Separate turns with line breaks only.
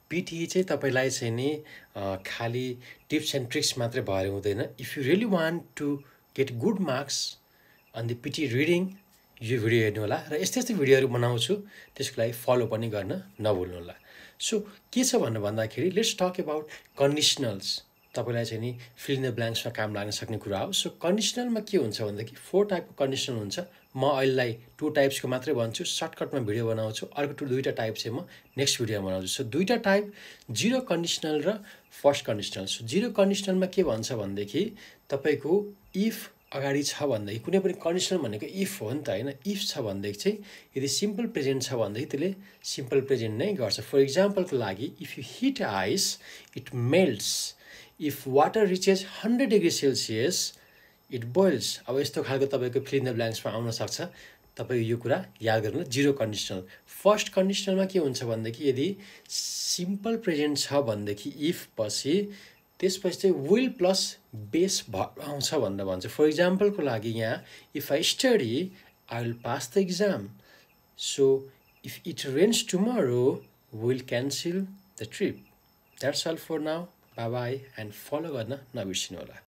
PT चाहिँ तपाईलाई चाहिँ नि खाली टिप्स एन्ड ट्रिक्स मात्रै भएर हुँदैन if you really want to get good marks on the PT reading यो भिडियो हेर्नु होला र यस्तै यस्तै भिडियोहरू बनाउँछु त्यसको लागि फलो पनि गर्न नभुल्नु होला सो के छ भन्नु भन्दाखेरि लेट्स टक अबाउट कन्डिसनल्स तपाईलाई चाहिँ नि फिल इन द ब्ल्याङ्क्समा काम लाग्न सक्ने कुरा हो सो कन्डिसनलमा के हुन्छ भन्दाखेरि 4 टाइपको कन्डिसनल हुन्छ म अहिलेलाई 2 टाइप्सको मात्रै भन्छु सर्टकटमा भिडियो बनाउँछु अर्को दुईटा टाइप चाहिँ म नेक्स्ट भिडियोमा बनाउँछु सो दुईटा टाइप जिरो कन्डिसनल र फर्स्ट कन्डिसनल सो जिरो कन्डिसनलमा के भन्छ भनेदेखि तपाईको इफ अगाडि छ भन्दाखेरि कुनै पनि कन्डिसनल भनेको इफ हो नि त हैन इफ छ भनेदेखि चाहिँ यदि सिम्पल प्रेजेन्ट छ भनेदेखि त्यसले सिम्पल प्रेजेन्ट नै गर्छ फर एक्जाम्पलको लागि if you heat ice it melts if water reaches 100 degree Celsius it boils अब यस्तो खालको तपाईको फिल इन द ब्ल्याङ्क्समा आउन सक्छ तपाईको यो कुरा याद गर्नु जिरो कन्डिसनल फर्स्ट कन्डिसनलमा के हुन्छ भनेदेखि यदि सिम्पल प्रेजेन्ट छ भनेदेखि इफ पछि त्यसपछि चाहिँ विल प्लस बेस आउँछ भनेर भन्छ फर एक्जाम्पलको लागि यहाँ if I study I will pass the exam so if it rains tomorrow will cancel the trip that's all for now bye bye and follow गर्न नबिर्सिनु होला